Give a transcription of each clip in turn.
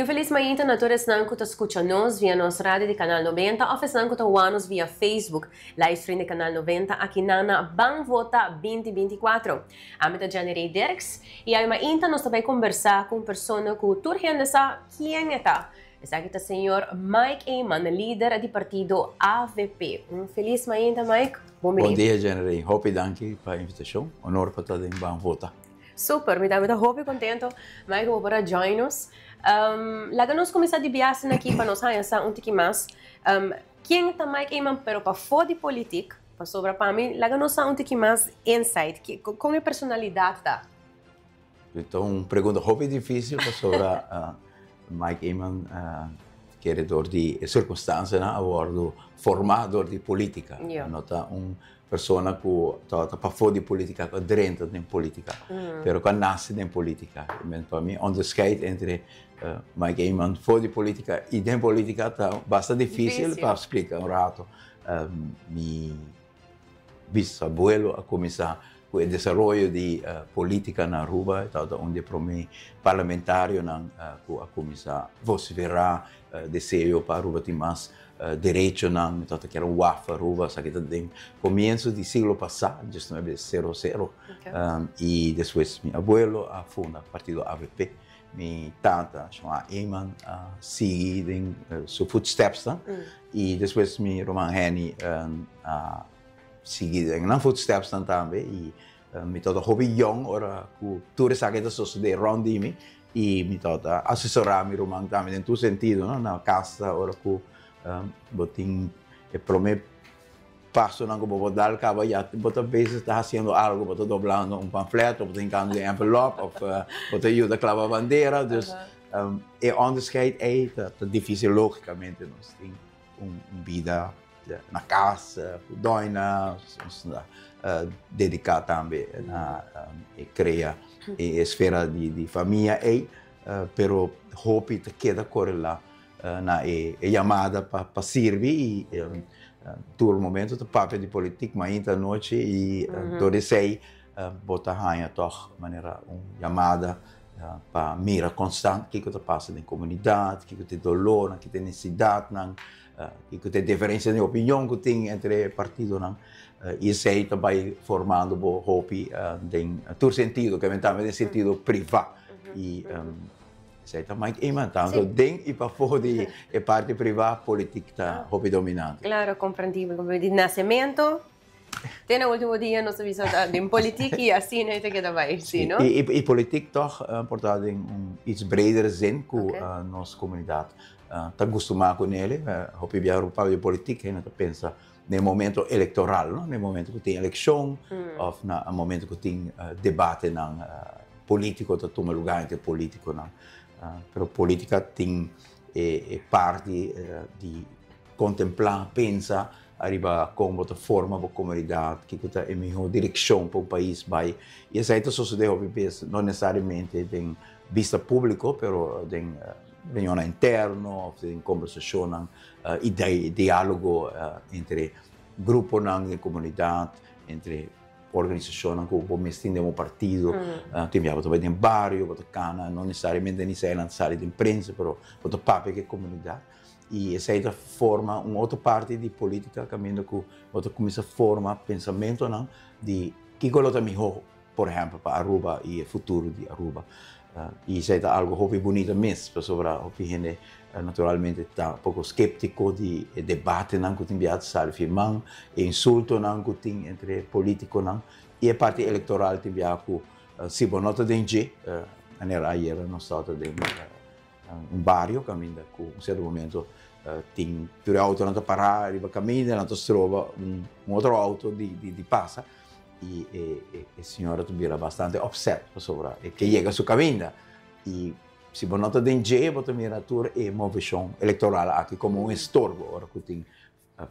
Y un feliz mainta na tur esnan cu ta scucha nos via nos radio di Canal 90 of esnan cu ta wak nos via Facebook livestream di Canal 90 aki na na Ban Vota 2024. Ami ta Jenny Ray Dirks y awe mainta nos ta bay combersa cu un persona cu tur hende sa ken e ta. Esaki ta señor Mike Eman, lider di partido AVP. Un feliz mainta, Mike. Bon Bon dia, Jenny Ray. Hopi danki pa e invitacion. Honor pa ta den Ban Vota. Super, mi tambe ta hopi contento, Mike, cu bo por a join nos. Laga nos cuminsa di biaha aki pa nos haya sa un tiki mas. Ken ta Mike Eman, pero pafo di politic, pasobra pa mi, laga nos sa un tiki mas insight, con e personalidad ta? Anto, un pregunta hopi dificil pasobra Mike Eman, kere door di circunstancianan a wordo forma door di politica. No ta un persona cu ta pafo di politica, cu drenta den politica, pero cu a nace den politica. Pa mi, onderscheid entre Mike Eman for di politica y den politica ta basta dificil pa splica un rato. Mi bisabuelo a cuminsa cu e desaroyo di politica na Aruba, tabata un di e prome parlamentarionan cu a cuminsa vocifera deseo pa Aruba tin mas derechonan. Tabata kier un waf Aruba, esaki ta den comienso di siglo pasa, 1900. Y despues mi abuelo a funda partido AVP. Mi tata, Joan Eman, a sigui den su footsteps y despues mi ruman Henny a sigui den nan footsteps tambe y mi tabata hopi jong ora cu tur esaki ta sosode rond di mi y mi tabata asesora mi ruman tambe den tur sentido, no? Na cas ora cu bo tin e prome pasonan cu bo por dar caba, ya bo ta bezig ta haciendo algo, bo ta doblando un pamfleto, bo ta hincando den envelop of bo ta yuda clava bandera. Dus e onderscheid ey ta dificil logicamente. Nos tin un bida na cas, cu doina, nos ta dedica tambe na crea e esfera di famia ey, pero hopi ta keda correla na e yamada pa sirbi y tur momento ta papia di politic mainta, anochi y door esey bo ta haya toch manera un yamada pa mira constant kico ta pasa den comunidad, kico ta e dolornan, kico ta e necesidadnan, kico ta e diferencia di opinion cu tin entre partidonan y esey ta bay formando bo hopi den tur sentido, cu tambe den sentido priva y esey ta Mike Eman, tanto den y pafo di e parti priva, politic ta hopi dominante. Claro, comprendibel. Di nacemento te na ultimo dia nos a bisa den politic y asina ta keda bay, si, no? Y politic toch por ta den un iets bredere zin cu nos comunidad ta gustuma cu nele. Hopi biaha pa papia di politic, hende ta pensa den momento electoral, no? Den momento cu tin eleccion of na momento cu tin debatenan politico ta tuma lugar entre politiconan. Pero politica tin e parti di contempla, pensa ariba con bo ta forma bo comunidad, kico ta e miho direccion pa un pais bay. Y esey ta sosode hopi bes, no necesariamente den vista publico, pero den reunion interno of den conversacionnan y dialogo entre gruponan den comunidad, entre organisacionnan cu bo mes tin den un partido, tin biaha bo ta bay den bario, bo ta cana, no necesariamente ni esey nan ta sali den prensa, pero bo ta papia cu e comunidad. Y esey ta forma un otro parti di politica, caminda cu bo ta cuminsa forma pensamentonan di kico lo ta miho, por ehempel, pa Aruba y e futuro di Aruba. Y esey ta algo hopi bunita mes, pasobra hopi hende naturalmente ta poco sceptico di e debatenan cu tin biaha ta sali firman, e insultonan cu tin entre politiconan y e parti electoral tin biaha cu si bo no ta den dje, manera ayera nos tabata den un bario caminda cu un cierto momento tin tur e autonan ta para riba caminda, nan ta stroba un otro auto di pasa y e señora ta bira bastante upset pasobra e ke yega su caminda y si bo no ta den dje, bo ta mira tur e movecion electoral aki como un estorbo ora cu tin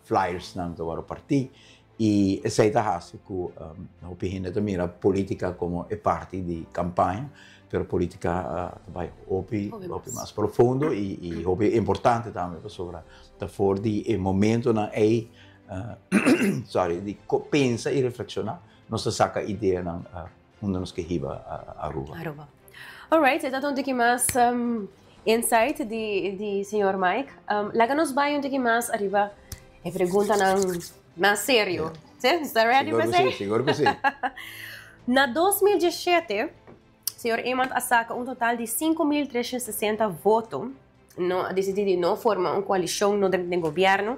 flyers nan ta worde parti y esey ta haci cu hopi hende ta mira politica como e parti di campaña, pero politica ta bay hopi hopi mas profundo y hopi importante tambe, pasobra ta for di e momentonan ey, sorry, di pensa y reflexiona nos ta saca ideanan unda nos ke hiba Aruba. Aruba. Alright, e ta un tiki mas. Insight di señor Mike. Laga nos bai un tiki mas ariba e preguntanan mas serio. Si? Sta ready pa esei? Sigur ku si. Na 2017, señor Eman a saka un total di 5360 voto. No a disidí di no forma un koalishon, no drenta den gobièrnu.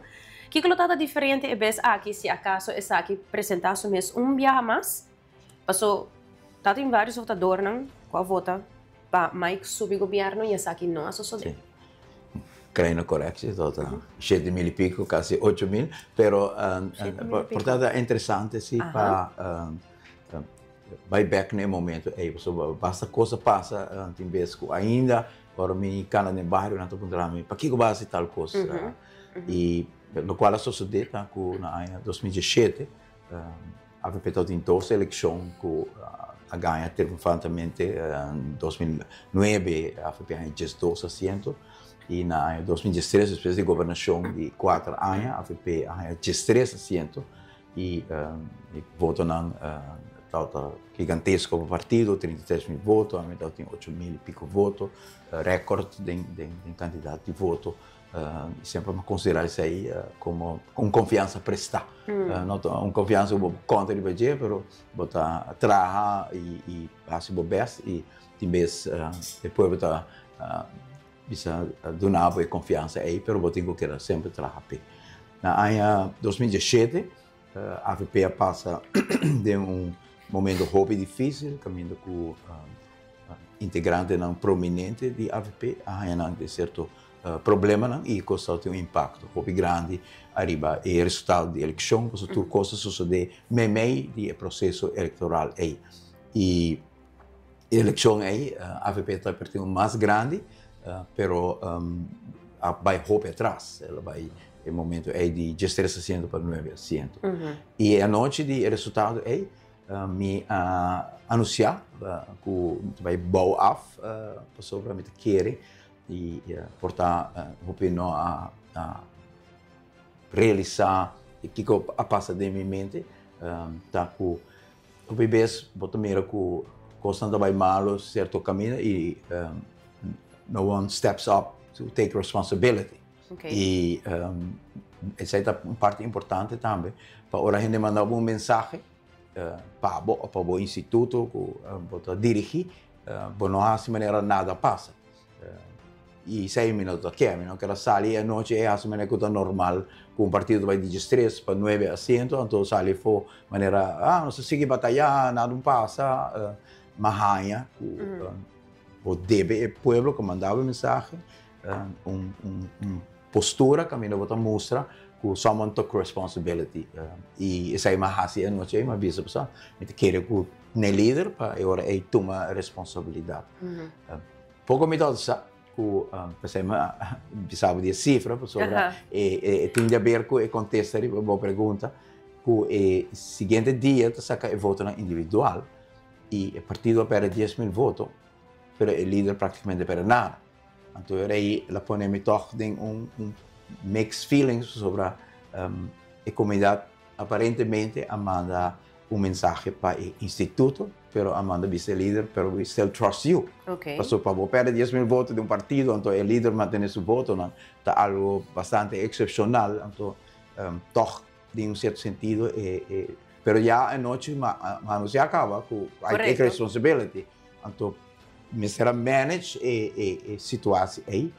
Kiko lo tabata diferente e bes aki si akaso esaki presentá su mes un biaha mas? Paso ta tin varios votadornan ku a vota pa Mike subi gobierno y esaki no a sosode. Sí. Kleine correctie, tot 7000 y pico, casi 8000, pero por ta interesante si pa bai bek na e momento ey, pasobra basta cosa pasa tin bes cu ainda ora mi cana den bario nan ta puntra mi pakico bo a haci tal cos y locual a sosode ta cu na aña 2017 Avp ta tin dos elekshon ku a gaña triunfantemente. En 2009 avp haña 12 asiento i na aña 2013, despues di gobernashon di 4 aña, avp a haña 13 asiento i e votonan tabata gigantesko pa partido, 33 mil voto, ami tabatin 8000 i piko voto, rekòrt den kantidat di voto. Semper mi a konsiderá esei komo un konfiansa prestá. No ta un konfiansa ku bo konta riba dje, pero bo ta traha i hasi bo bèst i tin bes e pueblo ta bisa duna bo e konfiansa ei, pero bo tin ku keda semper traha p'e. Na aña 2017 avp a pasa den un momento hopi difísil kaminda ku integrantenan prominente di avp a haña nan den sierto problemanan i kos ta tin un impakto hopi grandi ariba e resultado di elekshon, pasobra tur kos a sosodé meimei di e proseso elektoral ei. I e elekshon ei avp ta e partido mas grandi, pero a bai hopi atras, el a bai e momento ei di 13 asiento pa 9 asiento. I e anochi di e resultado ei mi a anunsiá ku mi ta bai bou af pasobra mi ta kere i por ta hopi no a realisá kiko a pasa den mi mente, ta ku hopi bes bo ta mira ku kosnan ta bai malo sierto kaminda i no one steps up to take responsibility. I esei ta un parti importante tambe pa ora hende manda bo un mensahe pa bo o pa bo instituto ku bo ta dirigí, bo no hasi manera nada pasa. I esei mi no ta ke, mi no ker a sali e anochi ei hasi manera ku ta normal ku un partido ta bai di 13 pa 9 asiento, anto sali afó manera ah nos ta sigui batayá, nada un pasa, mi a haña ku bo debe e pueblo ku a manda bo e mensahe un postura kaminda bo ta mustra ku someone took responsibility i esei mi a hasi e anochi ei, mi a bisa bo mi ta kere ku n'e lider pa e ora ei tuma responsabilidat. Poko mi tabata sa ku p'esei mi a bisa bo di e sifra pasobra e tin di aber ku e kontesta riba bo pregunta ku e siguiente dia ta saka e votonan individual i e partido a pèrdè 10,000 voto pero e lider praktikamente a pèrdè nada. Anto e ora ei el a pone mi tòg den un mixed feelings pasobra e komunidat aparentemente a manda un mensahe pa e instituto, pero a manda bisa e lider, pero we still trust you. Pasobra pa bo pèrdè 10,000 voto di un partido, anto e lider mantene su votonan, ta algo bastante eksepshonal. Anto tòg den un sierto sentido e, pero ya anochi mi a anunsiá kaba ku I take responsibility. Anto mester a manage e situatie ei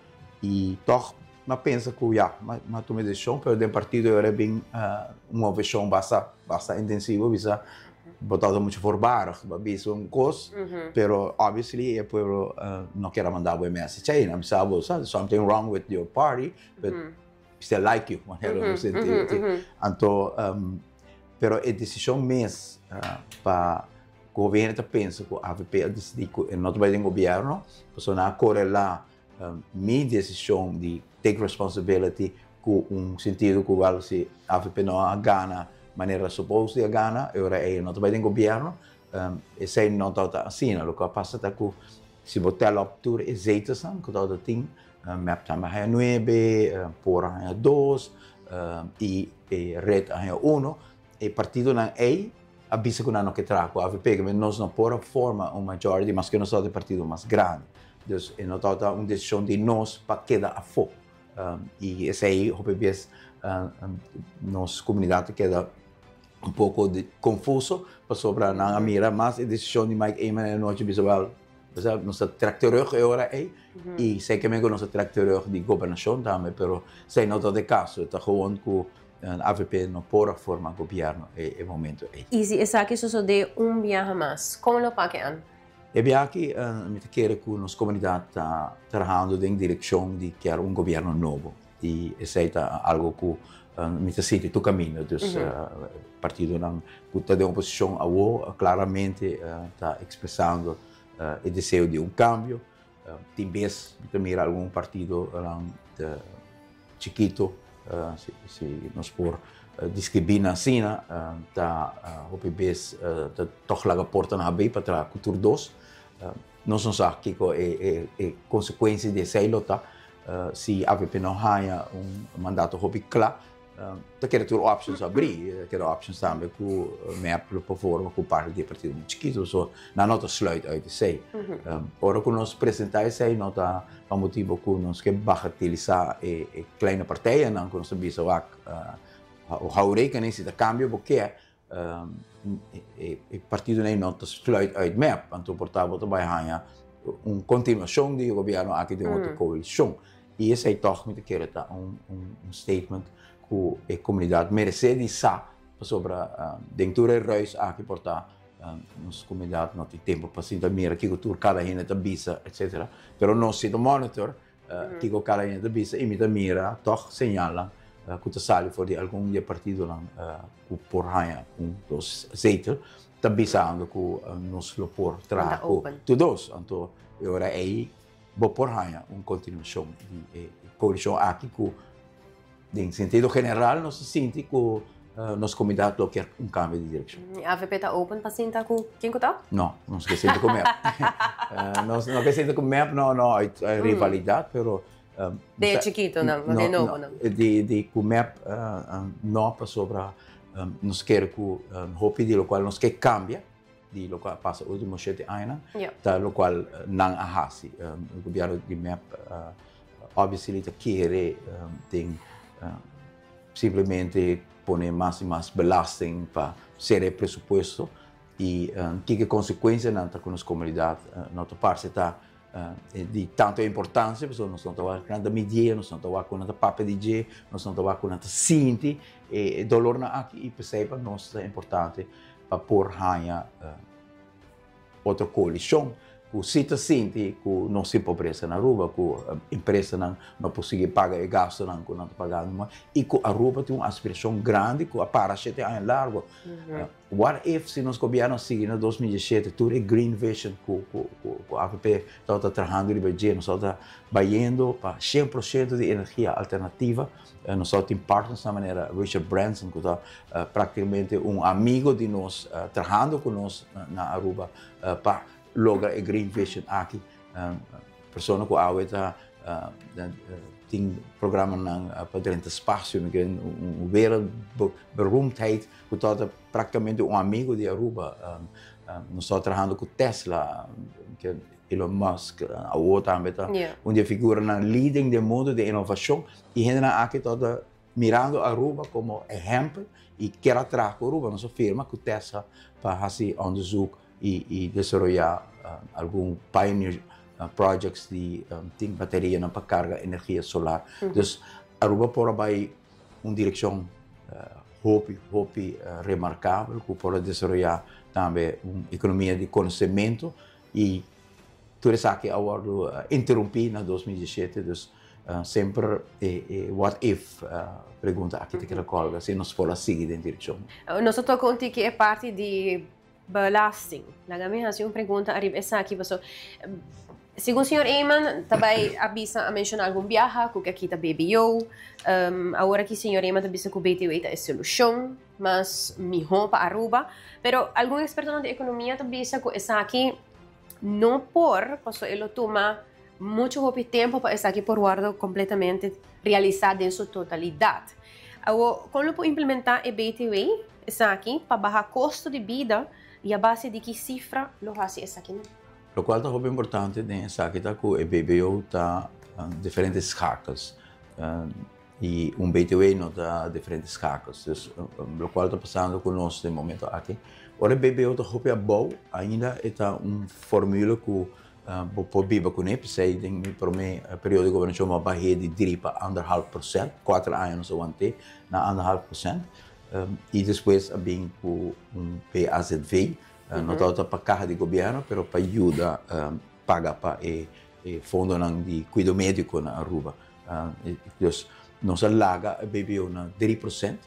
i tòg mi a pensa ku ya, mi a tuma e desishon, pero den partido e ora bin un moveshon basta basta intensivo bisa bo tabata muchu voorbarig, bo a bisa un kos, pero obviously e pueblo no kier a manda bo e message ei, nan bisa bo sa something wrong with your party but we still like you, manera un sentido. Anto pero e desishon mes pa gobierno ta pensa ku avp a disidí ku e no ta bai den gobierno, pasobra nan a korelá mi desishon di take responsibility ku un sentido ku wèl si avp no a gana manera supos di a gana, e ora ei e no ta bai den gobierno. Esei no tabata asina. Loke a pasa ta ku si bo tèl òp tur e zetelsnan ku tabata tin, mep tambe a haña nuebe, por a haña dos i e red a haña uno, e partidonan ei a bisa ku nan no ke traha ku avp, ku nos no por a forma un majority maske nos tabata e partido mas grandi. Dus e no tabata un desishon di nos pa keda afó. I esei hopi bes nos komunidat ta keda un poko konfuso pasobra nan a mira mas e desishon di Mike Eman e anochi bisa wèl nos ta trèk terug e ora ei i sekermente ku nos ta trèk terug di gobernashon tambe pero esei no ta e kaso ta gewoon ku avp no por a forma gobièrnu e momento ei. I si esaki sosodé un biaha mas, kon lo pake an? E biaha aki mi ta kere ku nos komunidat ta trahando den direkshon di kier un gobièrnu nobo i esei ta algu ku mi ta sinti tur kaminda. Dus partidonan ku ta den oposishon awo klaramente ta ekspresando e deseo di un kambio. Tin bes mi ta mira algun partidonan chikito, si nos por deskribí nan asina, ta hopi bes ta tòg laga portanan habrí pa traha ku tur dos. Nos no sa kiko e konsekuensia di esei lo ta si avp no haña un mandato hopi kla. Ta keda tur options abrí, ta keda options tambe ku mep lo por forma ku parti di e partidonan chikitu, so nan no ta sluit uit esei. Ora ku nos presentá esei no ta pa motibu ku nos ke bagatelisá e kleine partijennan ku nos ta bisa wak hou rekening si ta kambio bo ke e partidonan ei no ta sluit uit mep, anto por ta bo ta bai haña un kontinuashon di e gobièrnu aki den otro koalishon. I esei tòg mi ta kere ta un statement ku e komunidat meresé di sa, pasobra den tur e ruis aki por ta nos komunidat no tin tempu pa sinta mira kiko tur kada hende ta bisa etsetera, pero nos si ta monitor kiko kada hende ta bisa i mi ta mira tòg señalnan ku ta sali for di algun di e partidonan ku por haña un dos zetel ta bisando ku nos lo por traha ku tur dos, anto e ora ei Bo por haña un kontinuashon di e koalishon aki ku den sentido general nos ta sinti ku nos komunidat lo kier un kambio di direkshon. E avp ta open pa sinta ku ken ku ta? No, nos ke sinta ku mep. Nos no ke sinta ku mep, no, no uit rivalidat, pero De e chikitonan, no de e nobonan. Di ku mep no, pasobra nos kere ku hopi di lokual nos ke kambia. Di loke a pasa ultimo shete añanan ta lokual nan a hasi. E gobierno di mep obviously ta kere den simplemente pone mas i mas belasting pa sera e presupuesto i kiko e konsekuensianan ta ku nos komunidat no ta parse ta di tanto importancia pasobra nos no ta wak ku nan ta midié, nos no ta wak ku nan ta papia di dje, nos no ta wak ku nan ta sinti e dolornan aki i p'esei pa nos ta importante pa por haña otro koalishon ku si ta sinti ku nos tin pobresa na Aruba, ku empresanan no por sigui paga e gastunan ku nan ta pagando mas i ku Aruba tin un aspirashon grandi ku a para shete aña largo. What if si nos gobierno a sigui na 2017 tur e green vision ku ku avp tabata trahando riba dje, nos tabata bayendo pa 100% di energia alternativa. Nos tabata tin partners na manera Richard Branson ku ta praktikamente un amigo di nos trahando ku nos na Aruba pa logra e green vision aki. Persona ku awe ta tin programanan pa drenta spasio, mi kere un wereldberoemdheid ku tabata praktikamente un amigo di Aruba. Nos tabata trahando ku Tesla, Elon Musk, awor tambe ta un di e figuranan leading den mundo di inovashon i hendenan aki tabata mirando Aruba komo ehèmpel i kier a traha ku Aruba. Nos a firma ku Tesla pa hasi onderzoek i desaroyá algun pioneer projects di tin baterianan pa karga energia solar. Dus Aruba por a bai un direkshon hopi, hopi remarkabel ku por a desaroyá tambe un ekonomia di konosementu i tur esaki a wòrdu interumpí na 2017, dus semper e what if pregunta aki ta keda kòlga si nos por a sigui den direkshon. Nos a toka un tiki e parti di belasting. Laga mi hasi un pregunta ariba esaki paso segun señor Eman ta bai a bisa a menciona algun biaha cu ke a kita BBO. Awor aki señor Eman ta bisa cu BTW ta e solucion mas miho pa Aruba. Pero algun expertonan di economia ta bisa cu esaki no por paso e lo tuma mucho hopi tempo pa esaki por wordo completamente realisa den su totalidad. Awor con lo por implementa e BTW esaki pa baha costo di bida y a base di ki cifra lo haci esakinan? Locual ta hopi importante den esaki ta cu e BBO ta diferente schakels y un BTW no ta diferente schakels. Dus locual ta pasando cu nos den momento aki, ora e BBO ta hopi abou, ainda e ta un formule cu bo por biba cune. P'esey den mi prome periodo di gobernacion bo a bah'é di drie pa anderhalf procent, cuater aña nos a want'é na anderhalf procent y despues a bin cu un BAZV. No tabata pa caha di gobierno, pero pa yuda paga pa e fondonan di cuido medico na Aruba. Dus nos a laga e BBO na 3%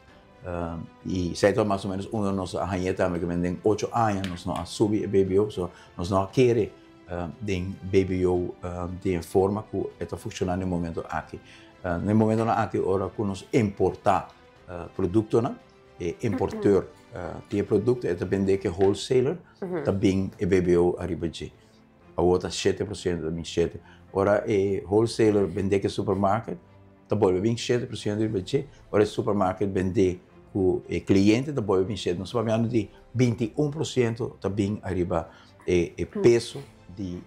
y esey ta mas o menos unda nos a hañ'é tambe, ke den ocho aña nos no a subi e BBO, so nos no a kere den BBO den e forma cu e ta funciona na e momento aki. Na e momentonan aki ora cu nos importa productonan, e importeur tin e producto, e ta bende ke wholesaler, ta bin e BBO ariba dje. Awor ta 7%, ta bin shete. Ora e wholesaler bende ke supermarket, ta bolbe bin 7% riba dje. Ora e supermarket bende ku e cliente, ta bolbe bin shete. Nos ta papiando di 21% ta bin ariba e peso di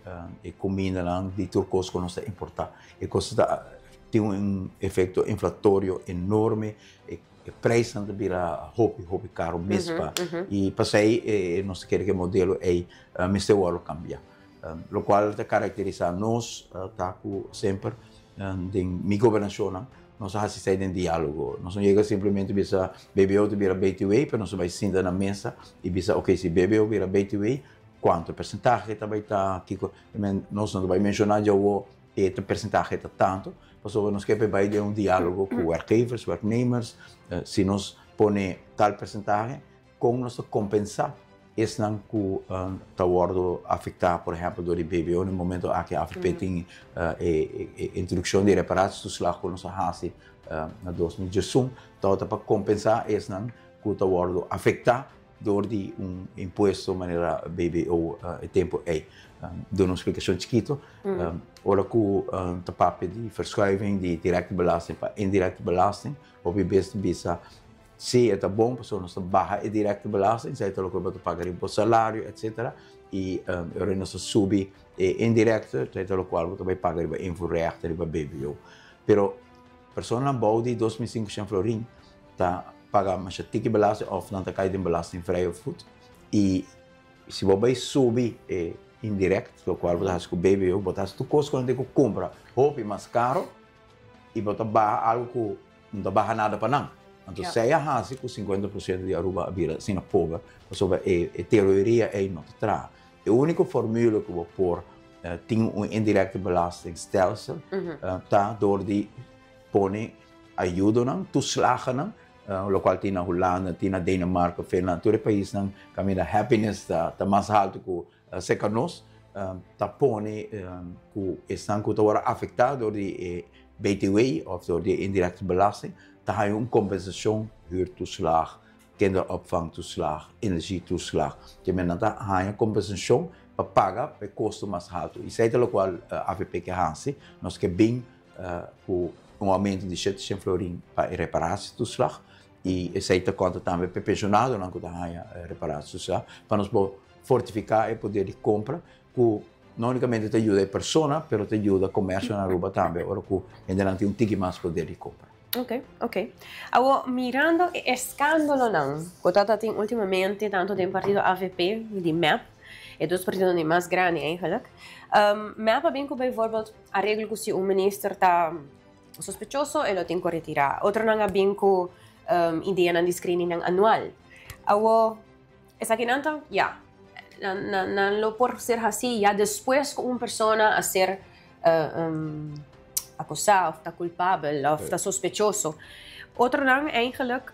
e cumindanan, di tur cos cu nos ta importa. E cos ta tin un efecto inflatorio enorme. E prijsnan ta bira hopi, hopi caro mes pa. Y pasey nos ta kere cu e modelo ey mester wordo cambia. Locual ta caracterisa nos ta cu semper den mi gobernacionnan nos a haci esey den dialogo. Nos no yega simplemente bisa BBO ta bira BTW, pero nos ta bay sinta na mesa y bisa ok, si BBO bira BTW, cuanto percentahe ta bay ta, kico. Nos no ta bay menciona djawo e percentahe ta tanto, pasobra nos ke bai den un diálogo ku werkgevers, werknemers, si nos pone tal percentahe, kon nos ta kompensá esnan ku ta wòrdu afektá, por ehèmpel, dor di BBO. Na e momento aki AFP tin e introdukshon di reparatietoeslag ku nos a hasi na 2011, tabata pa kompensá esnan ku ta wòrdu afektá dor di un impuesto manera BBO e tempo ei. Duna un splikashon chikito, ora ku ta papia di verschuiving di direkte belasting pa indirekte belasting, hopi bes ta bisa si e ta bon pasobra nos ta baha e direkte belasting, esei ta loke bo ta paga riba bo salario etcetera, i ora nos ta subi e indirekte, esei ta lokual bo ta bai paga riba invoerrecht, riba BBO. Pero personanan bou di 2500 florin ta paga masha tiki belasting of nan ta kai den belastingvrije voet y si bo bay subi e indirect, locual bo ta haci cu BBO, bo ta haci tur cos cu nan tin cu cumpra hopi mas caro y bo ta baha algo cu no ta baha nada pa nan. Anto esey a haci cu 50% di Aruba a bira asina pober pasobra e teoria ey no ta traha. E unico formula cu bo por tin un indirecte belastingstelsel ta door di pone ayudonan, toeslagennan, locual tin na Hulanda, tin na Denemarken, Finland, tur e paisnan caminda happiness ta mas halto cu cerca nos, ta pone cu esnan cu ta worde afecta door di e BTW of door di e indirecte belasting ta haya un compensacion, huurtoeslag, kinderopvangtoeslag, energietoeslag, ke men nan ta haya compensacion pa paga pa e costo mas halto. Y esey ta locual avp ke haci, nos ke bin ku un aumento di 700 florin pa e reparatietoeslag y esey ta konta tambe pa e pensionadonan ku ta haña reparatietoeslag pa nos por fortifiká e poder di kompra ku no únikamente ta yuda e persona pero ta yuda komersio na Aruba tambe ora ku hendenan tin un tiki mas poder di kompra. Ok, ok. Awor mirando e eskandalonan ku ta tin ultimamente tanto den partido avp i di mep, e dos partidonan di mas grandi eigenlijk, mep a bin ku bijvoorbeeld Areglo ku si un minister ta sospechoso e lo tin ku retirá. Otronan a bin ku ideanan di screeningnan anual. Awor, esakinan ta, ya, nan nan lo por ser hasí ya despues ku un persona a ser akusá òf ta kulpabel òf ta sospechoso. Otronan eigenlijk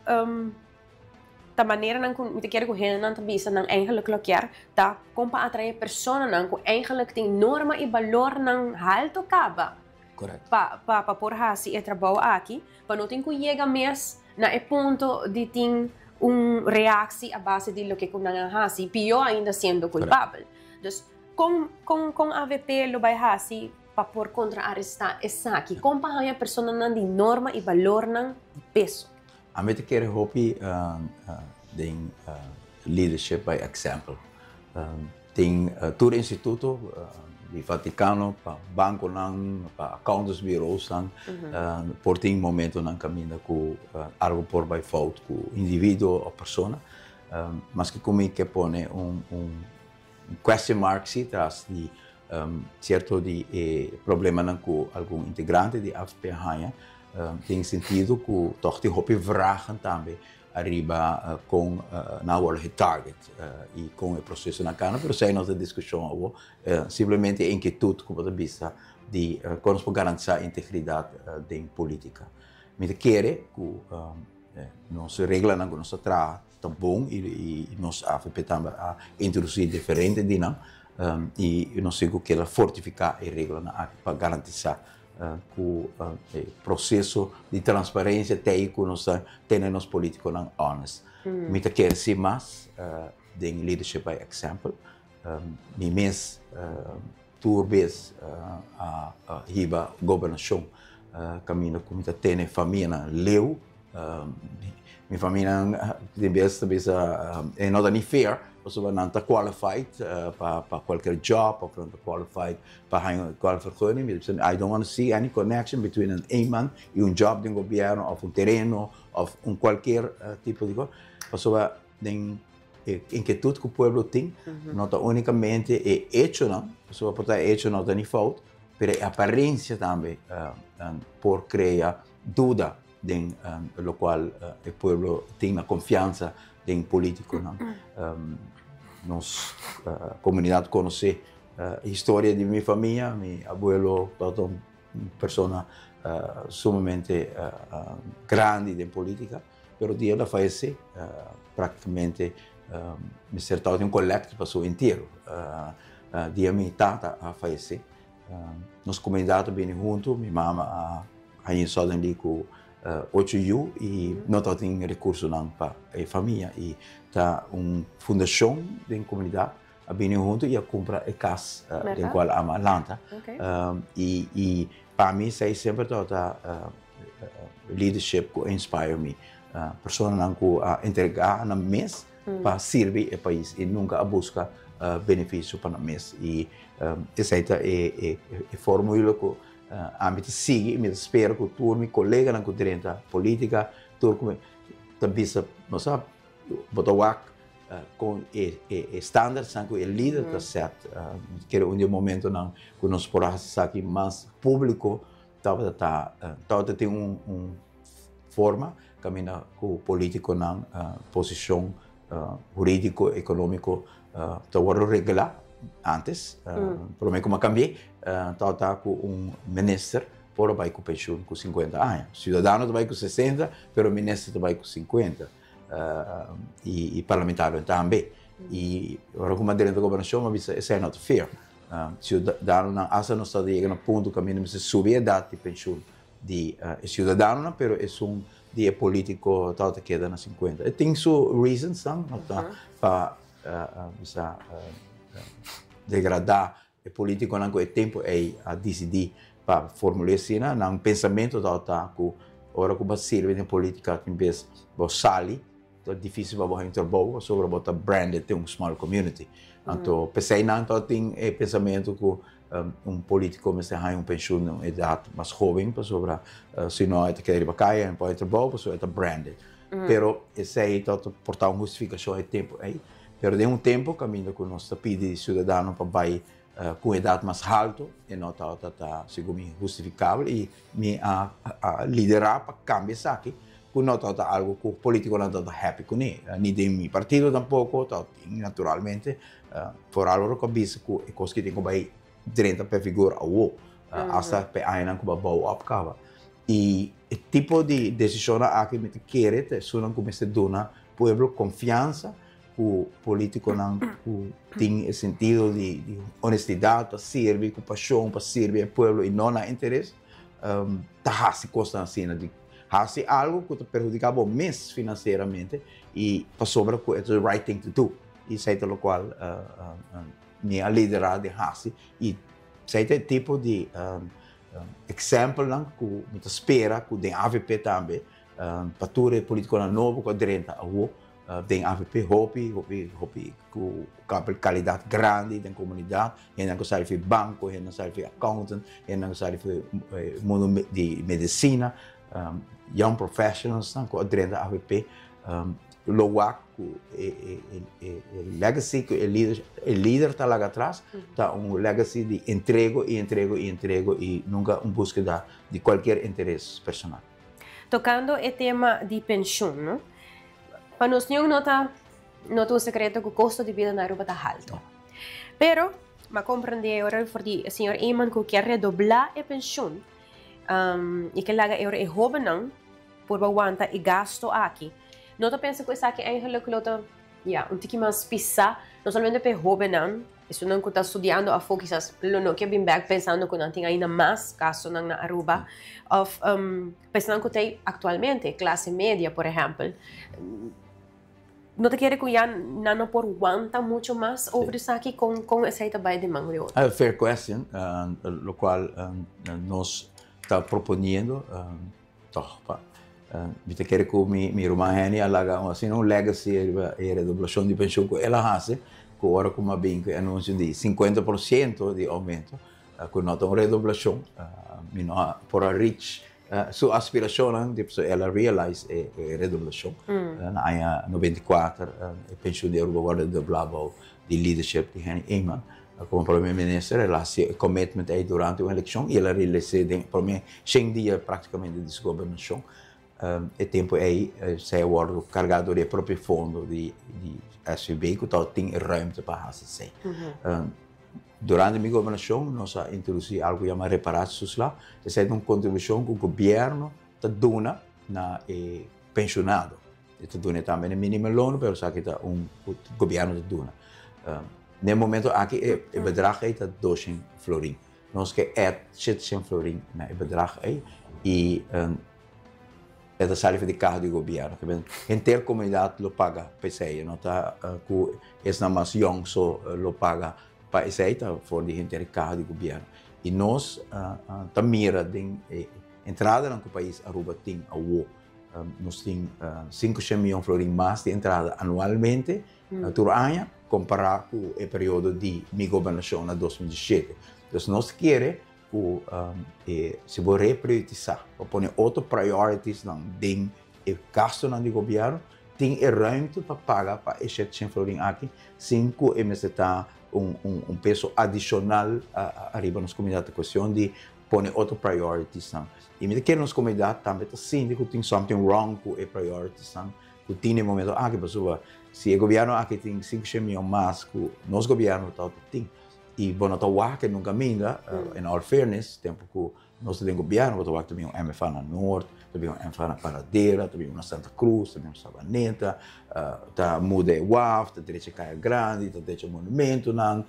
Ta maneranan ku mi ta kere ku hendenan ta bisa nan eigenlijk lo kier ta kon pa atrae personanan ku eigenlijk tin norma i balornan halto kaba pa pa por hasi e trabou aki, pa no tin ku yega mes na e punto di tin un reaksi a base di loke ku nan a hasi, pió ainda siendo kulpabel. Dus kon kon kon avp lo bai hasi pa por kontraarestá esaki? Kon pa haña personanan di norma i balornan di peso? Ami ta kere hopi den leadership by example. Tin tur instituto di Vaticano pa banconan, pa accountantsbureausnan, por tin momentonan caminda cu algo por bay fout cu individuo of persona. Maske cu mi ke pone un question mark si tras di cierto di e problemanan cu algun integrante di AFP a haya, tin sentido cu toch tin hopi vragen tambe ariba con nan a wordo getarget y con e procesonan cana, pero esey no ta discusion awo, simplemente e inquietud cu bo ta bisa di con nos por garantisa integridad den politica. Mi ta kere cu nos reglanan cu nos ta traha ta bon y nos AFP tambe a introduci diferente di nan y nos tin cu keda fortifica e reglanan aki pa garantisa ku e proseso di transparensia ta ei ku nos ta tene nos politikonan honest. Mi ta kere si mas den leadership by example. Mi mes tur bes a hiba gobernashon kaminda ku mi ta tene famianan leu. Mi famianan tin bes ta bisa e no ta ni fair pasobra nan ta qualified pa cualkier job of nan ta qualified pa haña cual vergunning. Mi ta bisa I don't want to see any connection between an eenman y un job den gobierno of un tereno of un cualkier tipo di cos pasobra den e inquietud cu pueblo tin no ta unicamente e hechonan pasobra por ta e hecho no ta ni fout pero e aparencia tambe por crea duda den locual e pueblo tin na confiansa den politiconan. Nos comunidad conoce historia di mi famia, mi abuelo tabata un persona sumamente grandi den politica, pero dia el a fayece practicamente mester tabata un colecta pa su entiero. Dia mi tata a fayece Nos comunidad a bini hunto, mi mama a haña suddenly cu ocho yu y no tabatin recursonan pa e famia y ta un fundacion den comunidad a bini hunto y a cumpra e cas den cual ama a lanta. Y pa mi esey semper tabata leadership cu a inspire mi, personanan cu a entrega nan mes pa sirbi e pais y nunca a busca beneficio pa nan mes y esey ta e formula cu ami ta sigui y mi ta spera cu tur mi coleganan cu drenta politica tur cu ta bisa no sa bo ta wak con e standardsnan cu e lider ta set. Mi ta kere un di e momentonan cu nos por a haci esaki mas publico tabata ta tabata tin un forma Caminda cu politiconan posicion huridico, economico ta wordo regla antes, prome cu a cambie, tabata cu un minister por a bay cu pensioen cu 50 aña. Ciudadano ta bay cu 60, pero minister ta bay cu 50 y parlamentario tambe. Y ora cu mi a drenta gobernacion mi a bisa esey no ta fair. Ciudadanonan hasta nos ta yega na punto caminda mester subi edad di pensioen. Di e ciudadanonan pero esun di e politico tabata keda na 50. E tin su reasonsnan, no ta pa bisa degrada e politiconan cu e tempo ey a dicidi pa formula asina. Nan pensamento tabata cu ora cu bo a sirbi den politica tin bes bo sali Ta dificil pa bo haña un trabou pasobra bo ta branded den un small community. Anto p'esei nan ta tin e pensamentu ku un politico mester haña un penshun na un edat mas hoben pasobra si no e ta keda riba kaya e no por haña trabou pasobra e ta branded. Pero esei ta por ta un hustifikashon e tempu ei. Pero den un tempu kaminda ku nos ta pidi siudadano pa bai ku un edat mas haltu e no tabata ta segun mi hustifikabel i mi a liderá pa kambia esaki ku no tabata algu ku politikonan tabata happy kuné, ni den mi partido tampoko tabatin naturalmente foral ora ku a bisa ku e kos ki tin ku bai drenta p'e vigor awo asta p'e añanan ku bo a bou op kaba i e tipo di desishonnan aki mi ta kere ta esunnan ku mester duna pueblo konfiansa ku politikonan ku tin e sentido di honestidat pa sirbi ku pashon pa sirbi e pueblo i no nan interes ta hasi kosnan asina di hasi algu ku ta perhudiká bo mes finansieramente i pasobra ku e ta the right thing to do i esei ta lokual mi a liderá den hasi i esei ta e tipo di eksèmpelnan ku mi ta spera ku den avp tambe pa tur e politikonan nobo ku a drenta awo. Den AVP hopi, hopi, hopi ku kalidat grandi den komunidat. Hendenan ku sali for banko, hendenan sali for accountant, hendenan ku sali for mundu di medisina, young professionals nan ku a drenta AVP lo wak ku e legacy ku e lider ta laga atras ta un legacy di entrego i entrego i entrego i nunka un buskeda di kualkier interes personal. Tokando e tema di penshun, no? Pa nos niun no ta no ta un sekreto ku kosto di bida na Aruba ta halto. Pero, m'a komprendé ora for di señor Eman ku kier redoblá e penshun i ke laga e ora e hóbennan por ba wanta e gasto aki. No ta pensa ku esaki eigenlijk lo ta, ya, un tiki mas pisá, no solamente pa e hóbennan, Esunnan ku ta studiando afó kisas lo no ke bin bèk pensando ku nan tin ainda mas gastunan na Aruba. Òf pa esnan ku ta ei aktualmente, klase media por ehèmpel, no ta kere ku ya nan no por wanta mucho mas over esaki? Kon kon esei ta bai den man di otro? A fair question, lokual nos ta proponiendo. Tòg pa mi ta kere ku mi ruman Henny a laga un asina un legacy riba e redoblashon di penshun ku el a hasi, ku ora ku mi a bin ku e anunsio di 50% di oumento, ku no ta un redoblashon, mi no a por a reach su aspirashonnan, di pasobra el a realize e redoblashon. Na aña 94 e penshun di Aruba wòrdu redoblá bou di leadership di Henny Eman. Komo prome minister el a hasi e commitment ei durante un elekshon i el a realis'é den e prome shen dia praktikamente di su gobernashon. E tempu ei esei a wòrdu kargá dor di e propio fondo di SVB ku tabatin e ruimte pa hasi esei. Durante mi gobernashon nos a introdusí algu ku yama reparatietoeslag. Esei ta un kontribushon ku gobièrnu ta duna na e penshonado. E ta duna tambe na minimumloon, pero esaki ta un ku gobièrnu ta duna. Na e momento aki e bedrag ei ta 200 florin. Nos ke add 700 florin na e bedrag ei i e ta sali for di kaha di gobièrnu. Ke men henter komunidat lo paga pa esei. No ta ku esnan mas yòn so lo paga pa esei, ta for di henter e kaha di gobièrnu. I nos ta mira den e entradanan ku pais Aruba tin awo. Nos tin 500 miyon florin mas di entrada anualmente tur aña kompará ku e periodo di mi gobernashon na 2017. Dus nos kere ku si bo reprioritisá, bo pone otro prioritiesnan den e gastunan di gobièrnu, tin e ruimte pa paga pa e 700 florin aki sin ku e mester ta un peso adishonal ariba nos komunidat. Ta kuestion di pone otro prioritiesnan. I mi ta kere nos komunidat tambe ta sinti ku tin something wrong ku e prioritiesnan ku tin na e momento aki, pasobra si e gobièrnu aki tin 500 mion mas ku nos gobièrnu tabata tin i bo no ta wak e nunka minda, in all fairness, tempu ku nos ta den gobièrnu bo ta wak ta bin un MFA na Noord, ta bin un MFA na Paradera, ta bin un na Santa Cruz, ta bin un Sabaneta, ta muda e waf, ta drecha Kaya Grandi, ta drecha monumentonan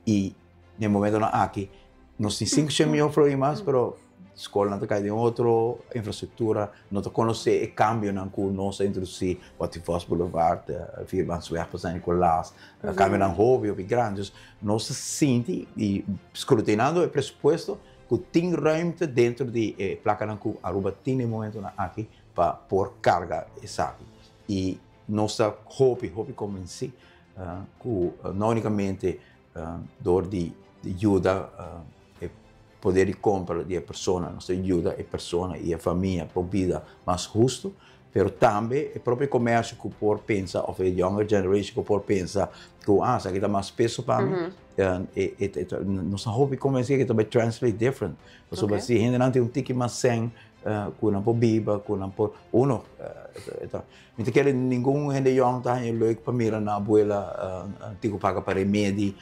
i na e momentonan aki nos tin 500 mion florin mas, pero skolnan ta kai den otro, infrastruktura no ta konosé e kambionan ku nos a introdusí, Watty Vos Boulevard, Vierbandsweg pa San Nicolas, kambionan hopi, hopi grandi. Dus nos ta sinti i skrutinando e presupuesto ku tin ruimte dentro di e plakanan ku Aruba tin na e momentonan aki pa por karga esaki. I nos ta hopi, hopi konvensí ku no únikamente dor di yuda e poder di kompra di e persona, nos ta yuda e persona i e famia pa un bida mas hustu, pero tambe e propio komersio ku por pensa òf e younger generation ku por pensa ku ah esaki ta mas peso pa mi, nos ta hopi konvensí ku e ta bai translate different, pasobra si hendenan tin un tiki mas sèn ku nan por biba, ku nan por, uno Mi ta kere ningun hende yòn ta haña leuk pa mira nan abuela tin ku paga pa remedi,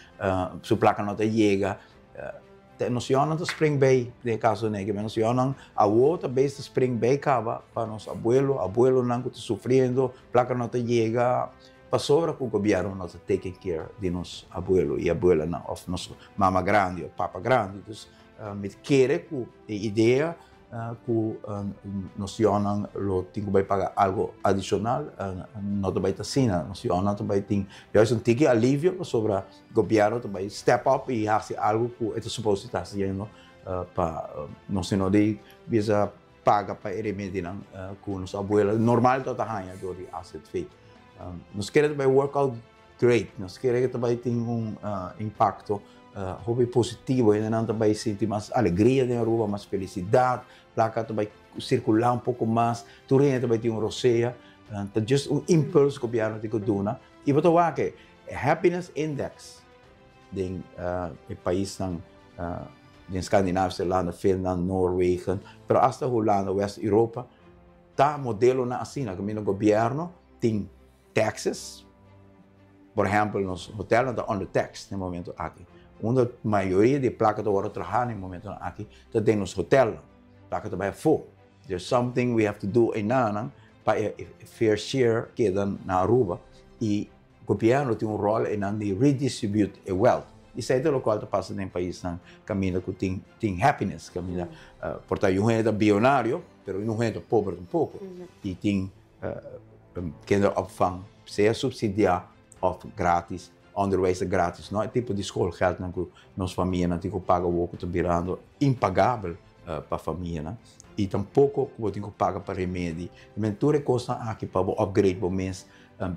su plaka no ta yega. Nos yònnan ta spring bei den e kaso negi, nos yònnan awo ta bes ta spring bei kaba pa nos abuelo, abuelonan ku ta sufriendo, plaka no ta yega, pasobra ku gobièrnu no ta taking care di nos abuelo i abuelanan òf nos mama grandi òf papa grandi. Dus mi ta kere ku e idea Ku nos yònnan lo tin ku bai paga algu adishonal, no ta bai ta asina. Nos yònnan ta bai tin juist un tiki alivio pasobra gobièrnu ta bai step up i hasi algu ku e ta supos di ta hasiendo pa nos no di bisa paga pa e remedinan ku nos abuela normal tabata haña dor di azv. Nos kier bay work out great, nos kier cu bay tin un impacto hopi positivo, y nan bay sinti mas alegria na Aruba, mas felicidad, placa bay circula un poco mas, tur hende bay tin un rosea, just un impulso gobierno tin cu duna. Y bo ta wak happiness index den paisnan den Scandinavische landen, Finland, Noorwegen, pero hasta Hulanda, West Europa, ta modelonan asina, cu e gobierno tin taxes, por ehempel, nos hotel ta under tax na e momento aki. Unda mayoria di placa ta wordo traha na e momento aki, ta den nos hotel, placa ta bay afo. There's something we have to do einan pa fair share keda na Aruba y gobierno tin un rol einan di redistribute e wealth. Esey ta loke ta pasa den paisnan caminda cu tin happiness, caminda por ta un hende biyonario, pero un hende pober tampoco. Y tin kinderopvang, sea subsidia of gratis, onderwijs gratis. No, tipo di schoolgeld nan cu nos famianan tin cu paga cu ta birando impagabel pa famianan. Y tampoco cu tin cu paga pa remedi. Men tur cos aki pa upgrade bo mes.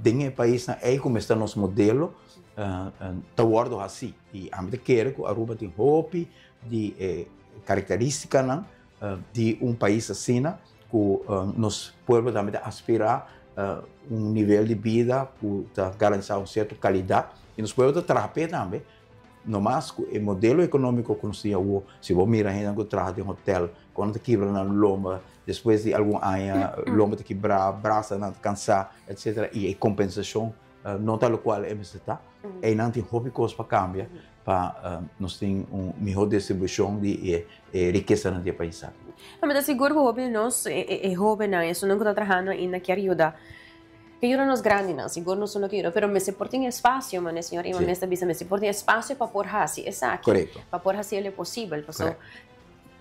Den paisnan ey como ta nos modelo, ta wordo asina. Y ami ta kere cu Aruba tin hopi di caracteristicanan di un pais asina, cu nos pueblo tambe ta aspira un nivel di bida cu ta garantisa un cierto calidad y nos pueblo ta traha tambe. No mas e modelo economico cu nos tin, si bo mira hende cu traha den hotel, cuando ta kibra nan lomba, despues di algun aña, lomba ta kibra, brasa nan cansa, etc. Y e compensacion no ta loke e ta. Y nan tin hopi cos pa cambia pa nos tin un miho distribucion di rikesa na pais. No, mas sigur cu hopi nos e hobennan, esnan cu ta trahando ainda kier yuda. Cu yuda nos grandinan, sigur no solo cu yuda, pero mester por tin espacio, man, señor, y mester bisa mester por tin espacio pa por haci esaki. Pa por haci e posibel. Paso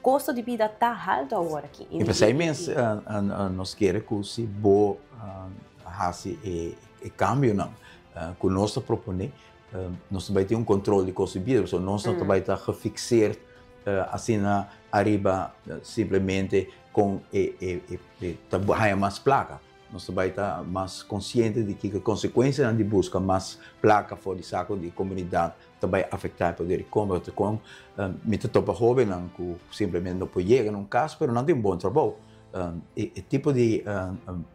costo di bida ta halto awor aki. Y pesey mes nos kier cu si bo haci e cambionan cu nos ta propone, nos bay tin un control di costo di bida, so nos no bay ta gefixeerd asina ariba simplemente cu e ta mas placa. Nos bay ta mas consciente di cu e consecuencianan di busca mas placa for di saco di comunidad ta bay afecta e poder di compra. Cu mi ta topa hobennan cu simplemente no por yega na un cas, pero nan tin un bon trabou. E tipo di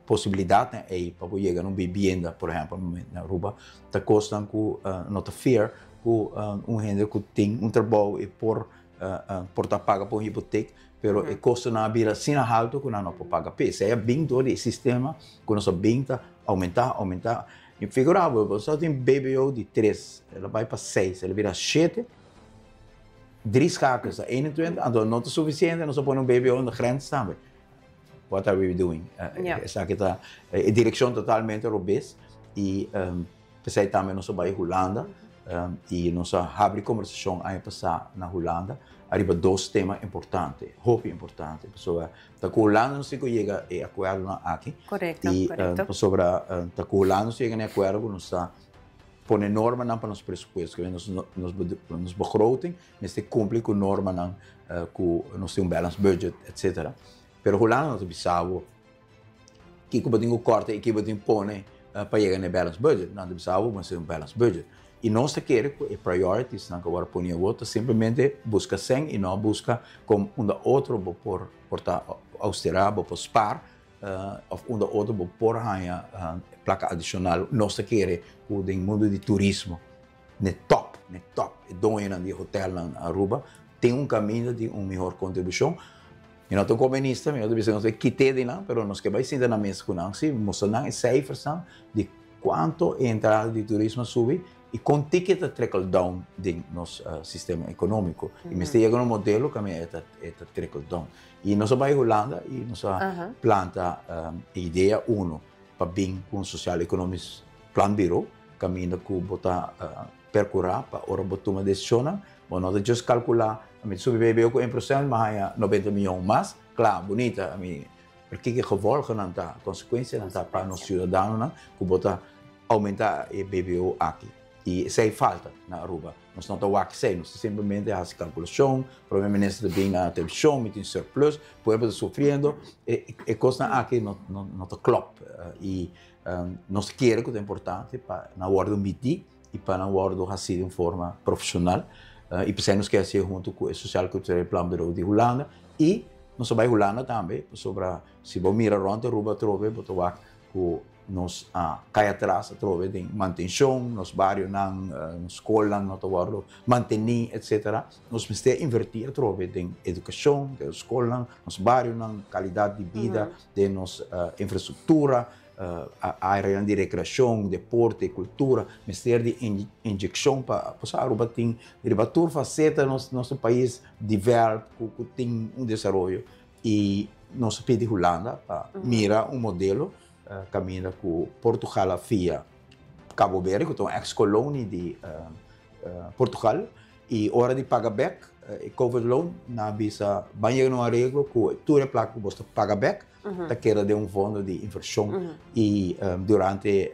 posibilidad ey pa yega na un vivienda, por ehempel, na Aruba, ta costa cu no ta fair cu un hende cu tin un trabou y por ta paga pa un hipoteek, pero e costonan a bira asina halto cu no por paga pe. Esey a bin door di sistema cu nos a bin ta aumenta, aumenta. Y figura bo, bo tin BBO di 3, el a bay pa 6, el a bira 7, drie schakels, 21, anto no ta suficiente, nos a pone un BBO na grens tambe. What are we doing? Esaki ta e direccion totalmente robes y pesey tambe nos a bay Hulanda y nos a habri conversacion aña pasa na Hulanda ariba dos tema importante, hopi importante. So, ta cu Hulanda nos yega e acuerdo aki. Y sobre ta cu Hulanda nos yega na acuerdo cu nos ta pone normanan pa nos presupuesto, cu nos begroting mester cumpli cu normanan cu nos tin un balanced budget, etc. Pero Hulanda no ta bisa bo kico bo tin cu corta y kico bo tin pone pa yega na balanced budget. Nan ta bisa bo un balanced budget. Y nos ta kere e priorities nan cu awor pone otro simplemente busca 100 y no busca con un otro por ta austera, por spaar of un otro por haya placa adicional. Nos ta kere cu den mundo di turismo, ne top, e doño di hotel na Aruba, tin un caminda di un miho contribucion. Mi no ta comunista, mi no ta bisa nos kita di nan, pero nos kier bay sinta na mesa cu nan, si, mustra nan e cijfers di cuanto entrada di turismo a subi y con cu ta trickle down den nos sistema economico. Y mester yega un modelo cu ta trickle down. Y nos a bay Hulanda y nos a planta idea uno pa bin cu social economisch planbureau, caminda cu bo ta percura pa ora bo tuma decision, bo no just calcula, ami subi BBO cu 1%, mas 90 miyon mas, claro, bunita, ami, pakico e gevolgennan ta, consecuencianan ta pa nos ciudadanonan, cu bo ta aumenta e BBO aki. Y esey falta na Aruba. Nos no ta wak esey, nos simplemente haci calculacion, prome minister ta bin na television, mi tin surplus, pueblo ta sufriendo, e cosnan aki no ta klop. Y Nos kere ku ta importante pa nan wòrdu midí i pa nan wòrdu hasí di un forma profeshonal i p'esei nos ke hasié huntu ku e Sociaal Cultureel Planbureau di Hulanda i nos a bai Hulanda tambe pasobra si bo mira rònt Aruba atrobe bo ta wak ku nos a kai atras atrobe den mantenshon, nos barionan, nos skolnan no ta wòrdu mantení etsetera. Nos mester invertí atrobe den edukashon, den nos skolnan, nos barionan, kalidat di bida, den nos infrastruktura, areanan di rekreashon, deporte, kultura. Mester di inyekshon pa pasobra Aruba tin riba tur faseta nos nos ta un pais develop ku tin un desaroyo i nos a pidi Hulanda pa mira un modelo kaminda ku Portugal a fia Cabo Verde ku ta un eks kolonie di Portugal i ora di paga bek e covid loan nan a bisa ban yega na un areglo ku tur e plaka ku bos ta paga bek ta keda den un fondo di invershon i durante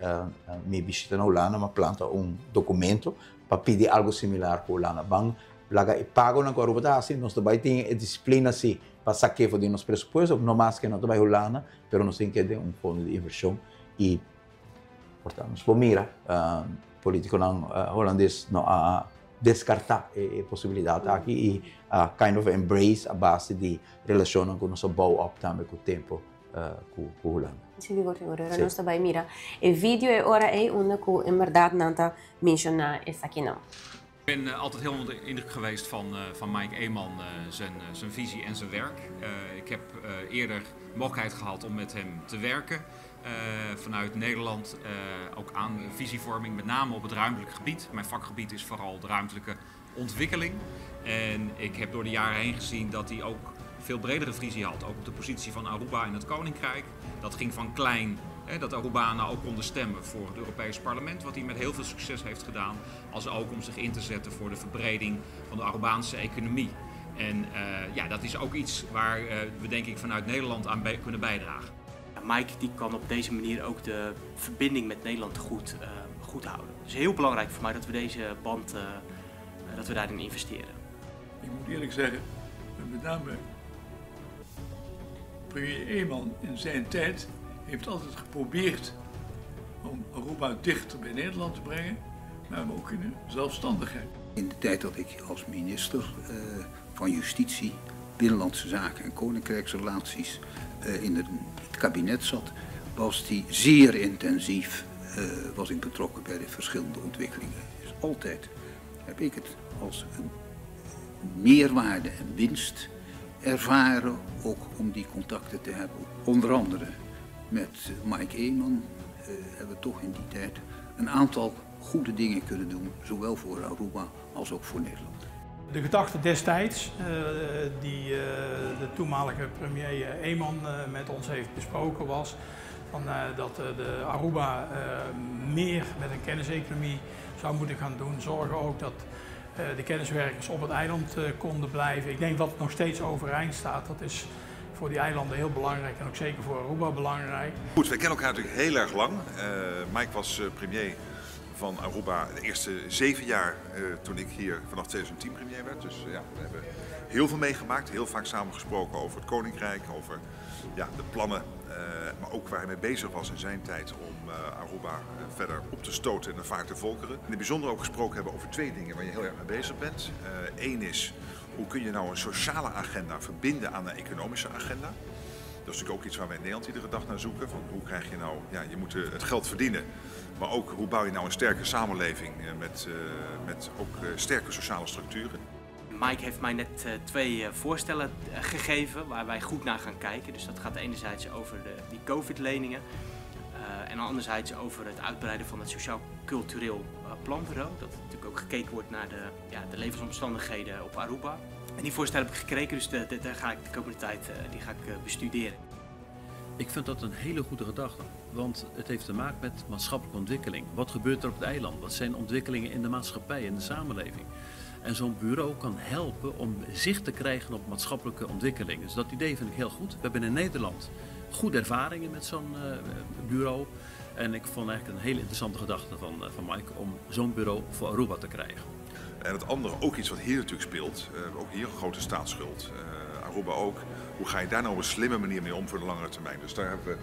mi bishita na Hulanda mi a planta un dokumento pa pidi algo similar ku Hulanda ban laga e pagonan ku Aruba ta hasi nos ta bai tin e disiplina si pa sak'é for di nos presupuesto no maske no ta bai Hulanda pero nos tin keda den un fondo di invershon i Por tanto, nos por mira, politiconan holandes no a descarta e posibilidad aki y a kind of embrace a base di relacionnan cu nos a bouw op tambe cu tempo cu Hulanda. Sigur, sigur. Ora nos ta bay mira e video e ora ey unda cu en berdad nan ta menciona esakinan. Ik ben altijd heel onder de indruk geweest van, van Mike Eman, zijn, zijn visie en zijn werk. Ik heb eerder de mogelijkheid gehad om met hem te werken vanuit Nederland, ook aan visievorming, met name op het ruimtelijk gebied. Mijn vakgebied is vooral de ruimtelijke ontwikkeling. En ik heb door de jaren heen gezien dat hij ook veel bredere visie had. Ook op de positie van Aruba in het Koninkrijk. Dat ging van klein, hè, dat Arubanen ook konden stemmen voor het Europees Parlement, wat hij met heel veel succes heeft gedaan. Als ook om zich in te zetten voor de verbreding van de Arubaanse economie. En ja, dat is ook iets waar we denk ik vanuit Nederland aan kunnen bijdragen. Mike die kan op deze manier ook de verbinding met Nederland goed, goed houden. Het is heel belangrijk voor mij dat we deze band, dat we daarin investeren. Ik moet eerlijk zeggen, met name premier Eman in zijn tijd heeft altijd geprobeerd om Aruba dichter bij Nederland te brengen, maar ook in de zelfstandigheid. In de tijd dat ik als minister van Justitie, Binnenlandse Zaken en Koninkrijksrelaties in het kabinet zat, was die zeer intensief was ik betrokken bij de verschillende ontwikkelingen. Dus altijd heb ik het als een meerwaarde en winst ervaren, ook om die contacten te hebben. Onder andere met Mike Eman hebben we toch in die tijd een aantal goede dingen kunnen doen, zowel voor Aruba als ook voor Nederland. De gedachte destijds, die de toenmalige premier Eman met ons heeft besproken, was van, dat de Aruba meer met een kenniseconomie zou moeten gaan doen. Zorgen ook dat de kenniswerkers op het eiland konden blijven. Ik denk dat het nog steeds overeind staat. Dat is voor die eilanden heel belangrijk en ook zeker voor Aruba belangrijk. Goed, wij kennen elkaar natuurlijk heel erg lang. Mike was premier van Aruba de eerste 7 jaar toen ik hier vanaf 2010 premier werd. Dus ja, we hebben heel veel meegemaakt, heel vaak samen gesproken over het Koninkrijk, over ja, de plannen, maar ook waar hij mee bezig was in zijn tijd om Aruba verder op te stoten in de vaart der volkeren. In het bijzonder ook gesproken hebben over 2 dingen waar je heel erg mee bezig bent. Eén is, hoe kun je nou een sociale agenda verbinden aan een economische agenda? Dat is natuurlijk ook iets waar wij in Nederland iedere dag naar zoeken. Van hoe krijg je nou, ja, je moet het geld verdienen, maar ook hoe bouw je nou een sterke samenleving met ook sterke sociale structuren. Mike heeft mij net 2 voorstellen gegeven waar wij goed naar gaan kijken. Dus dat gaat enerzijds over die COVID-leningen en anderzijds over het uitbreiden van het sociaal-cultureel planbureau. Dat natuurlijk ook gekeken wordt naar de levensomstandigheden op Aruba. En die voorstellen heb ik gekregen, dus daar ga ik de komende tijd die ga ik bestuderen. Ik vind dat een hele goede gedachte, want het heeft te maken met maatschappelijke ontwikkeling. Wat gebeurt er op het eiland? Wat zijn ontwikkelingen in de maatschappij, in de samenleving? En zo'n bureau kan helpen om zicht te krijgen op maatschappelijke ontwikkeling. Dus dat idee vind ik heel goed. We hebben in Nederland goede ervaringen met zo'n bureau. En ik vond eigenlijk een hele interessante gedachte van Mike om zo'n bureau voor Aruba te krijgen. En het andere, ook iets wat hier natuurlijk speelt, ook hier een grote staatsschuld, Aruba ook. Hoe ga je daar nou op een slimme manier mee om voor de langere termijn? Dus daar hebben we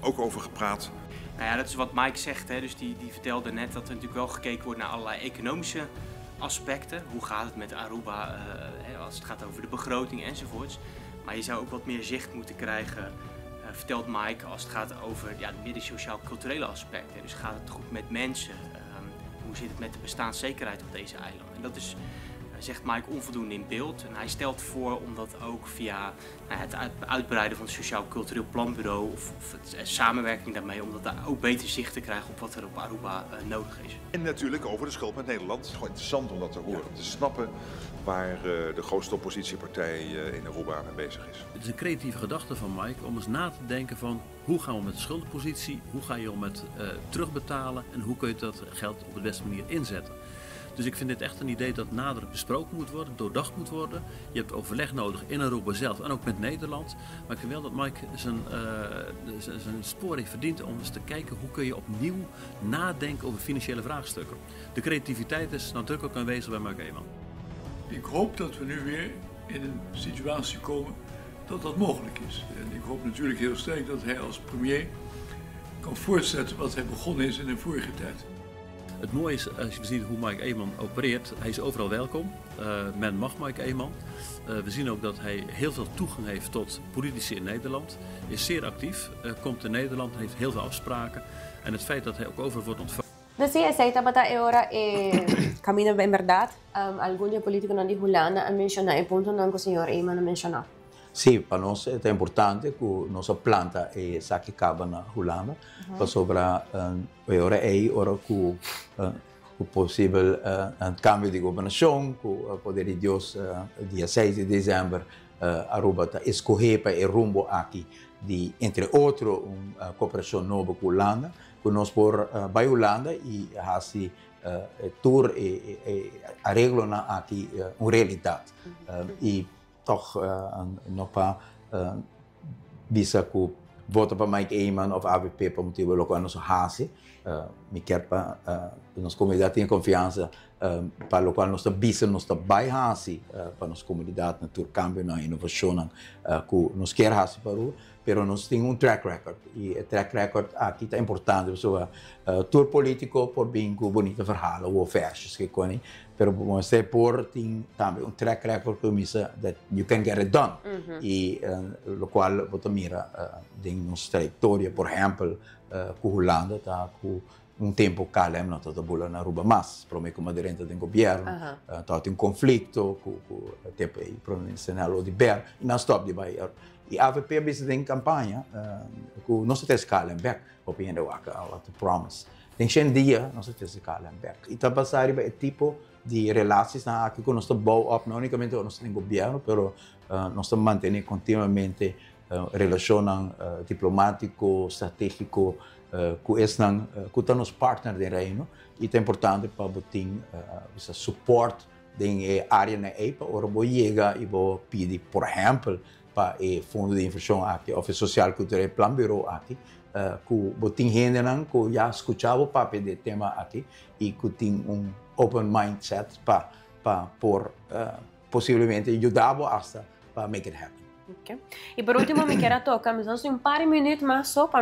ook over gepraat. Nou ja, dat is wat Mike zegt. Hè. Dus die vertelde net dat er natuurlijk wel gekeken wordt naar allerlei economische aspecten. Hoe gaat het met Aruba als het gaat over de begroting enzovoorts. Maar je zou ook wat meer zicht moeten krijgen, vertelt Mike, als het gaat over, ja, meer de sociaal-culturele aspecten. Dus gaat het goed met mensen? Hoe zit het met de bestaanszekerheid op deze eilanden? En dat is, zegt Mike, onvoldoende in beeld. En hij stelt voor om dat ook via, nou, het uitbreiden van het Sociaal Cultureel Planbureau of het samenwerking daarmee, om dat daar ook beter zicht te krijgen op wat er op Aruba nodig is. En natuurlijk over de schuld met Nederland. Het is gewoon interessant om dat te horen, om te snappen waar de grootste oppositiepartij in Aruba mee bezig is. Het is een creatieve gedachte van Mike om eens na te denken van: hoe gaan we met de schuldenpositie, hoe ga je om met terugbetalen en hoe kun je dat geld op de beste manier inzetten? Dus ik vind dit echt een idee dat nader besproken moet worden, doordacht moet worden. Je hebt overleg nodig in Aruba zelf en ook met Nederland. Maar ik vind wel dat Mike zijn spoor heeft verdiend om eens te kijken: hoe kun je opnieuw nadenken over financiële vraagstukken. De creativiteit is nadrukkelijk aanwezig bij Mike Eman. Ik hoop dat we nu weer in een situatie komen dat dat mogelijk is. En ik hoop natuurlijk heel sterk dat hij als premier kan voortzetten wat hij begonnen is in de vorige tijd. Het mooie is, als je ziet hoe Mike Eman opereert, hij is overal welkom. Men mag Mike Eman. We zien ook dat hij heel veel toegang heeft tot politici in Nederland. Is zeer actief, komt in Nederland, heeft heel veel afspraken. En het feit dat hij ook overal wordt ontvangen. Dus si, esey tabata e ora e caminda en berdad. Algun politiconan di Hulanda a menciona e puntonan cu señor Eman a menciona. Si, pa nos ta importante cu nos a planta esaki caba na Hulanda, pasobra ora ey, ora cu posibel un cambio di gobernacion, cu poder di Dios dia 6 di december Aruba ta escoge pa e rumbo aki di, entre otro, un cooperacion nobo cu Hulanda, cu nos por bay Hulanda y haci tur e areglonan aki un realidad. Y toch no pa bisa cu vota pa Mike Eman of AVP pa motibo loke nos haci. Mi kier pa nos comunidad tin confiansa pa loke nos ta bisa nos ta bay haci pa nos comunidad na tur cambionan, innovacionnan cu nos kier haci pa Aruba, pero nos tin un track record y e track record aki ta importante. So, tur politico por bin cu bunita verhalen of versjes cu coni, pero bo por tin tambe un track record cu misa that you can get it done. Y locual bo ta mira den nos trayectoria, por ehempel, cu Hulanda, ta cu un tempo KLM no ta bula na Aruba mas, prome cu mi a drenta den gobierno, ta un conflicto cu tempo ey prome minister Oduber, y nan stop di bay. Y AVP a bisa den campaña cu nos ta trece KLM back, hopi hende wak what to promise. Den 100 dia nos ta trece KLM back. Y ta basa riba e tipo di relaties aki cu nos ta bouw op, no unicamente nos den gobierno, pero nos ta mantene continuamente relacion diplomatico, strategico, cu esnan cu ta nos partner den Reino y ta importante pa bo tin support den areanan ey pa ora bo yega y bo pidi, por ehempel, pa e fondo di inversion aki of Sociaal Cultureel Planbureau aki, cu bo tin hendenan cu ya scucha bo papia di e tema aki y cu tin un open mindset pa por posiblemente yuda hasta pa make it happen. Okay. Y por ultimo, mi kier toca, mi un par di minuut mas so pa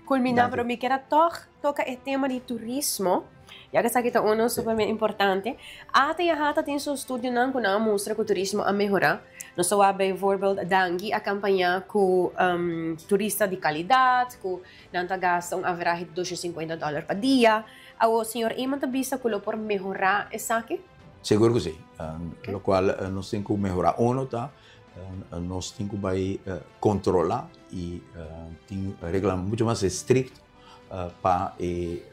culmina, pero mi kier toch toca e tema di turismo. Ya cu esaki ta uno super importante. ATA y AHATA tin su estudionan cu nan a mustra cu turismo a mehora. Nos a bijvoorbeeld Dangui a campaña cu turista di calidad, cu nan ta gasta un average di $250 pa dia. Awo, señor Eman ta bisa cu por mehora esaki? Sigur cu si. Locual nos tin cu mehora uno ta nos tin cu bay controla y tin regla mucho mas estricto pa e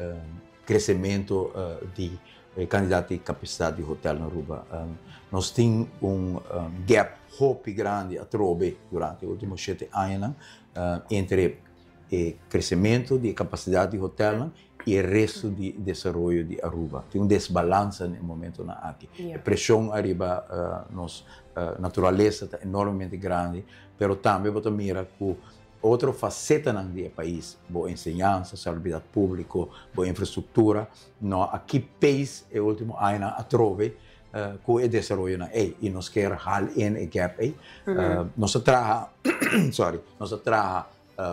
crecemento di cantidad di capacidad di hotel na Aruba. Nos tin un gap hopi grandi atrobe durante e ultimo 7 aña entre e crecemento di capacidad di hotel y e resto di desaroyo di Aruba. Tin un desbalansa na e momentonan aki. E presion ariba nos naturalesa ta enormemente grandi, pero tambe bo ta mira cu Otro facetanan di e pais, bo enseñansa, salubridad publico, bo infrastructura, no a keep pace e ultimo añanan atrobe cu e desaroyonan ey y nos kier haal in e gap ey. Nos a traha, sorry, nos a traha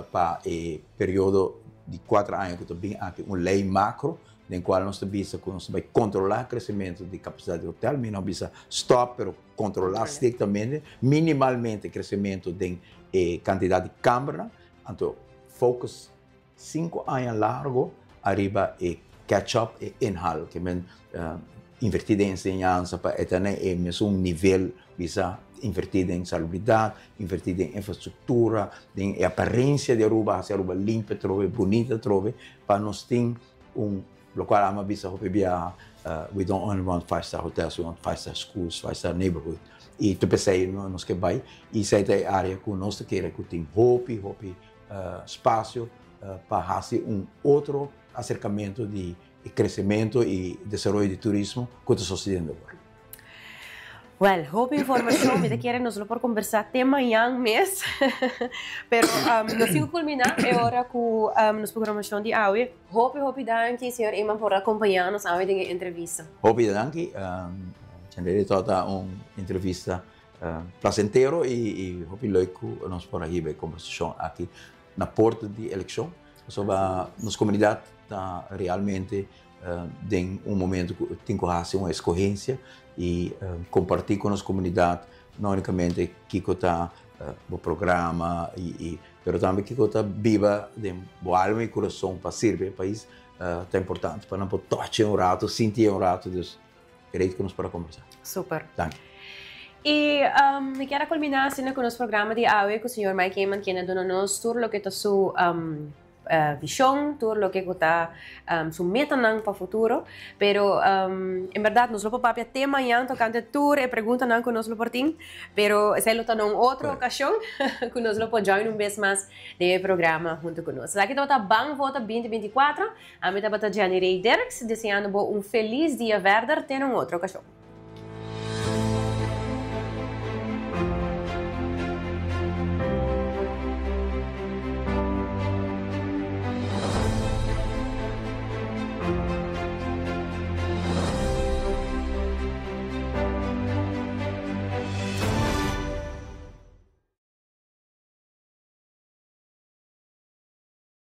pa e periodo di cuater aña cu ta bin aki un ley macro den cual nos ta bisa cu nos ta bay controla crecemento di capacidad di hotel. Mi no a bisa stop, pero Controla strictamente, minimalmente crecemento den e cantidad di cambernan, anto focus cinco aña largo ariba e catch up, e inhaal, ke men inverti den enseñansa pa e tene e mesun nivel, bisa inverti den salubridad, inverti den infrastructura, den e aparencia di Aruba, haci Aruba limpio atrobe, bunita atrobe, pa nos tin un Locual amo a bisa hopi bia, we don't only want five star hotels, we want five star schools, five star neighborhood. Y tur p'esey nos ke bay. Y esey ta e area cu nos ta kere cu tin hopi, hopi spacio pa haci un otro acercamento di e crecemento y desaroyo di turismo cu ta sucediendo awor. Well, hopi informacion. Mi ta kere nos lo por conversa te mañan mes. Pero nos tin cu culmina e ora cu nos programacion di awe. Hopi, hopi danki, señor Eman, por acompaña nos awe den e entrevista. Hopi danki. Chandré tabata un entrevista placentero y hopi leuk cu nos por a hiba e conversacion aki na porta di eleccion. Pasobra nos comunidad ta realmente den un momento cu tin cu haci un escogencia y comparti cu nos comunidad no unicamente kico ta bo programa y pero tambe kico ta biba den bo alma y curason pa sirbi e pais ta importante pa nan por tochi un rato, sinti un rato, dus great cu nos por a combersa. Super. Danki. Y mi kier a culmina asina cu nos programa di awe cu señor Mike Eman kende a duna nos tur loke ta su vision, tur loke cu ta su metanan pa futuro. Pero en berdad nos lo por papia te mañan tocante tur e preguntanan cu nos lo por tin, pero esey lo ta na un otro ocasion cu nos lo por join un bes mas den e programa hunto cu nos. Esaki tabata Ban Vota 2024. Ami tabata Jenny Rey Dirks, deseando bo un feliz dia verder te na un otro ocasion.